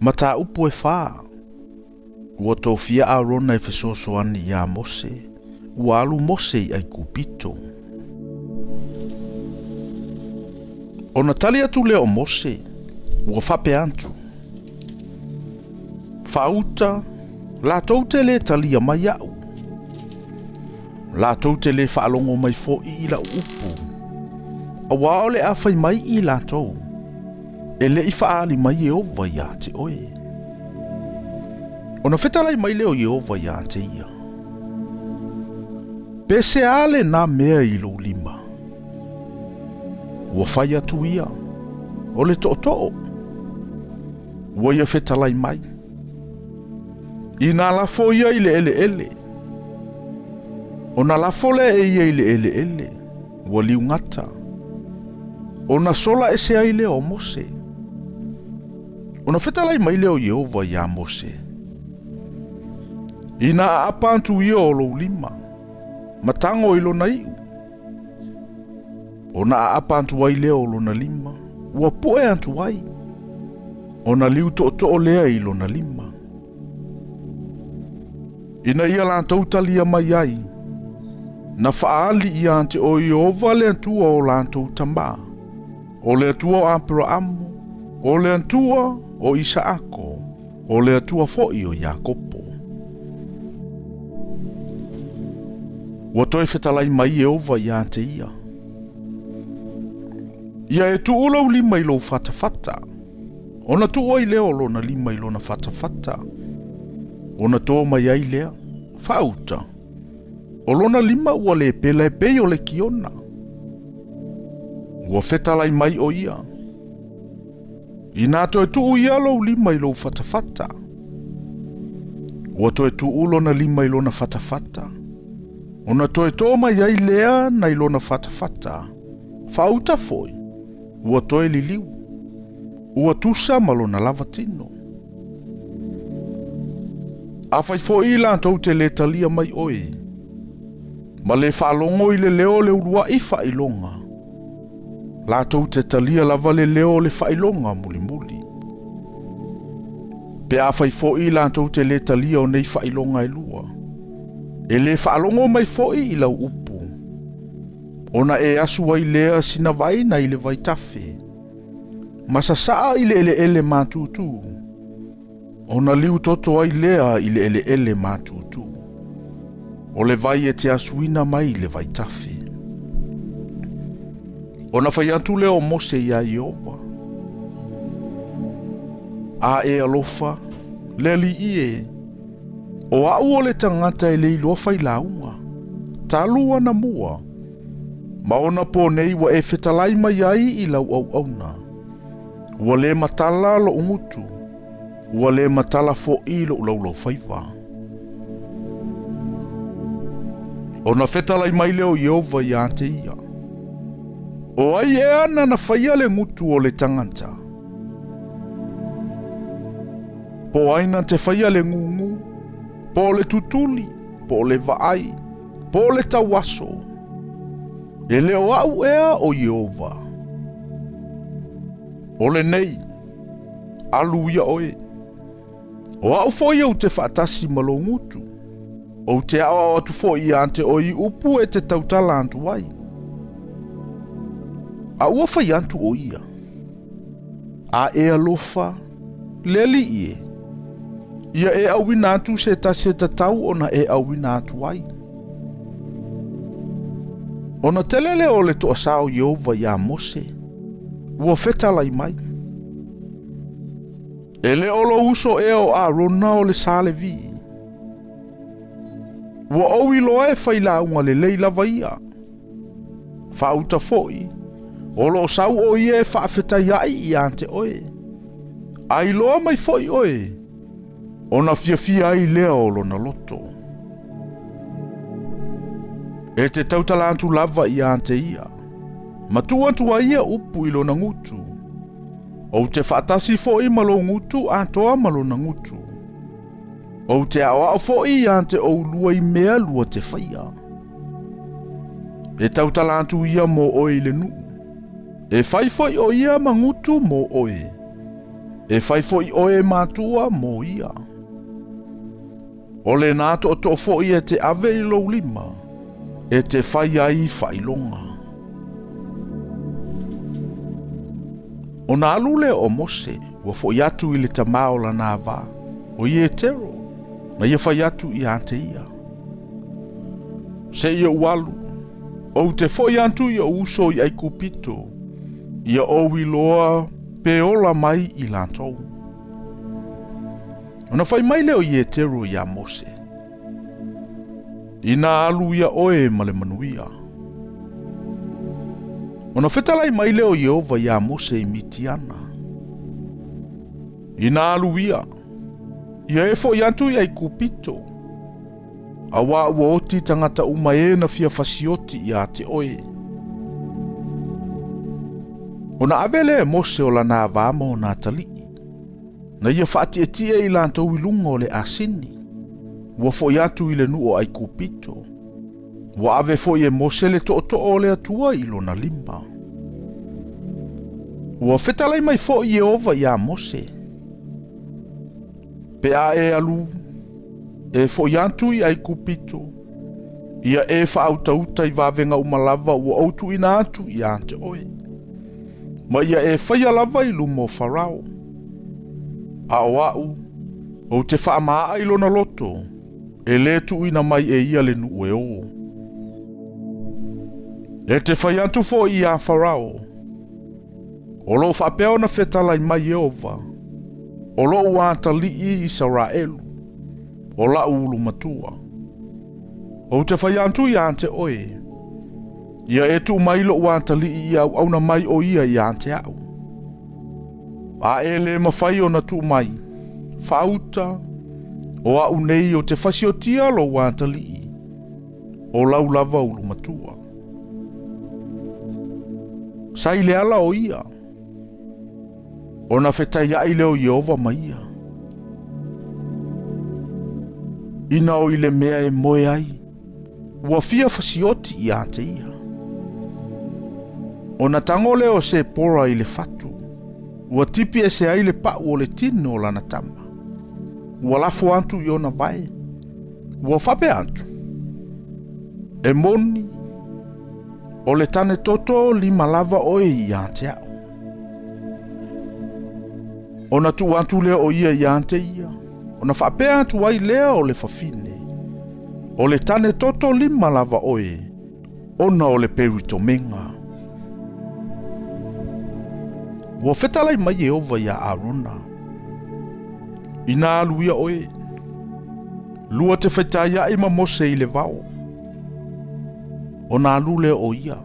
Mataupu e fa. Ua tofia Arona e fesoasoani iā Mose, ua alu Mose i Aikupito. Ona tali atu lea o Mose, ua faapea atu, Faauta, latou te lē talia mai aʻu, latou te lē faalogo mai foʻi i laʻu upu, auā o le a fai mai i latou, E le i faaali mai Ieova iā te oe. Ona fetalai mai lea o Ieova iā te ia, Pe se a lenā mea i lou lima? Ua fai atu ia, O le tootoo. Ua ia fetalai mai, Inā lafo ia i le eleele, ona lafo lea e ia i le eleele, ua liugata. Ona sola ese ai lea o Mose. Ona fetalai mai lea o Ieova iā Mose, Inā aapa atu ia o lou lima, ma tago i lona iʻu. Ona aapa atu ai lea o lona lima, ua puʻe atu ai, ona liu tootoo lea i lona lima. Ina ia latou talia mai ai, na faaali iā te oe Ieova le Atua o latou tamā, o le Atua o Aperaamo, o le Atua o Isaako, o le Atua foʻi o Iakopo. Ua toe fetalai mai Ieova iā te ia, Ia e tuu lou lima i lou fatafata, Ona tuu ai lea o lona lima i lona fatafata, ona to mai ai lea, faauta, o lona lima ua le pela e pei o le kiona. Ua fetalai mai o ia, Inā toe tuu ia lou lima i lou fatafata. Ua toe tuu lona lima i lona fatafata, ona toe to mai ai lea nai lona fatafata, faauta foi, ua toe liliu. Ua tusa ma lona lava tino. Afai foʻi latou te lē talia mai oe, ma lē faalogo i le leo o le uluaʻi faailoga, latou te talia lava le leo o le faailoga mulimuli. Pe afai foʻi latou te lē talia o nei faailoga e lua, e lē faalogo mai foʻi i lau upu, ona e asu ai lea sina vaina i le vaitafe, ma sasaa i le eleele matutu, ona liu toto ai lea i le eleele matutu, o le vai e te asuina mai i le vaitafe. Ona fai atu lea o Mose iā Ieova, A e alofa, le Alii e, o aʻu o le tagata e le iloa failauga, talu anamua, Ma ona pō nei ua e fetalai mai ai i lau auauna. Ua lē matala loʻu gutu, ua lē matala foʻi loʻu laulaufaiva. Ona fetalai mai lea o Ieova iā te ia, O ai ea nana faia le gutu o le tagata? Po o ai na te faia le gūgū? Po o le tutuli? Po o le vaai? Po o le tauaso? E le o aʻu ea o Ieova? O lenei, alu ia oe. O aʻu foʻi ou te faatasi ma lou gutu. Ou te aʻoaʻo atu foʻi iā te oe i upu e te tautala atu ai. A ua fai atu o ia, A e alofa, le Alii e, ia e auina atu se tasi e tatau ona e auina atu ai. Ona tele lea o le toasā o Ieova iā Mose, ua fetalai mai, E le o lou uso ea o Arona o le sa Levi? Ua ou iloa e failauga lelei lava ia. Faauta foʻi, o loo sau o ia e faafetaiaʻi iā te oe. A iloa mai foʻi oe, ona fiafia ai lea o lona loto. E te tautala atu lava iā te ia, ma tuu atu ai ia upu i lona gutu. Ou te faatasi foʻi ma lou gutu atoa ma lona gutu. Ou te aʻoaʻo foʻi iā te ʻoulua i mea lua te faia. E tautala atu ia mō oe i le nuu. E fai foʻi o ia ma gutu mō oe. E fai foʻi oe e matua mo ia. O lenā toʻotoʻo foʻi e te ave i lou lima, e te fai ai faailoga. Ona alu lea o Mose, ua foʻi atu i le tamā o lana va, o Ietero, na ia fai atu ia te ia. Seia ou alu, ou te foʻi atu i ou uso i Aikupito, ia ou iloa pe ola mai i latou. Ona fai mai lea o Ietero iā Mose, Inā alu ia oe ma le manuia. Ona fetalai mai lea o Ieova iā Mose i Mitiana, Inā alu ia, ia e foʻi atu i Aikupito, auā ua oti tagata uma e na fia fasioti iā te oe. Ona ave lea e Mose o lana ava ma ona atalii, na ia faatietie i latou i luga o le asini, ua foʻi atu i le nuu o Aikupito. Ua ave foʻi e Mose le toʻotoʻo o le Atua i lona lima. Ua fetalai mai foʻi Ieova iā Mose, Pe a e alu, e foʻi atu i Aikupito, ia e faautauta i vavega uma lava ua ou tuuina atu iā te oe, ma ia e faia lava i luma o Farao. A o aʻu, ou te faamaa i lona loto, e lē tuuina mai e ia le nuu e ō. E te fai atu foʻi iā Farao, O loo faapea ona fetalai mai Ieova, o loʻu atalii Isaraelu, o laʻu ulu matua. Ou te fai atu iā te oe, ia e tuu mai loʻu atalii ia auauna mai o ia iā te aʻu. A e lē mafai ona tuu mai, faauta, o aʻu nei o te fasiotia lou atalii, o lau lava ulu matua. Sa i le ala o ia, ona fetaiaʻi lea o Ieova ma ia. Ina o i le mea e moe ai, ua fia fasioti iā te ia. Ona tago lea o Sepora i le fatu, ua tipi ese ai le paʻu o le tino o lana tama. Ua lafo atu i ona vae. Ua faapea atu, E moni, o le tane toto lima lava oe iā te aʻu. Ona tuu atu lea o ia iā te ia, ona faapea atu ai lea o le fafine, O le tane toto lima lava oe, ona o le peritomega. Ua fetalai mai Ieova iā Arona, Inā alu ia oe, lua te fetaiaʻi ma Mose i le vao. Ona alu lea o ia,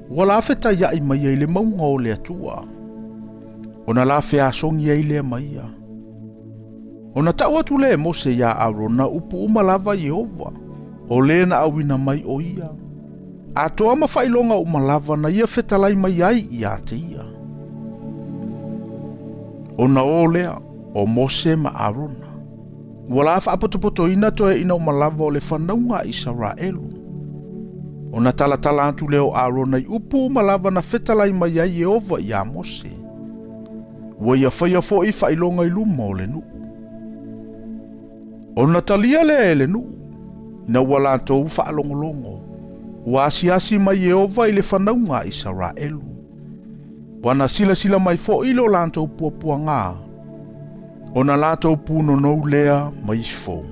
ua la fetaiaʻi ma ia i le mauga o le Atua. Ona la feasogi ai lea ma ia. Ona taʻu atu lea e Mose iā Arona upu uma lava Ieova, o lē na auina mai o ia, atoa ma faailoga uma lava na ia fetalai mai ai iā te ia. Ona ō lea o Mose ma Arona, ua la faapotopotoina toeaʻina uma lava o le fanauga a Isaraelu. Ona talatala atu lea o Arona i upu uma lava na fetalai mai ai Ieova iā Mose. Ua ia faia foʻi faailoga i luma o le nuu. Ona talia lea e le nuu, ina ua latou faalogologo, ua asiasi mai Ieova i le fanauga a Isaraelu. Ua na silasila mai foʻi lo latou puapuagā, ona latou pūnonou lea ma ifo.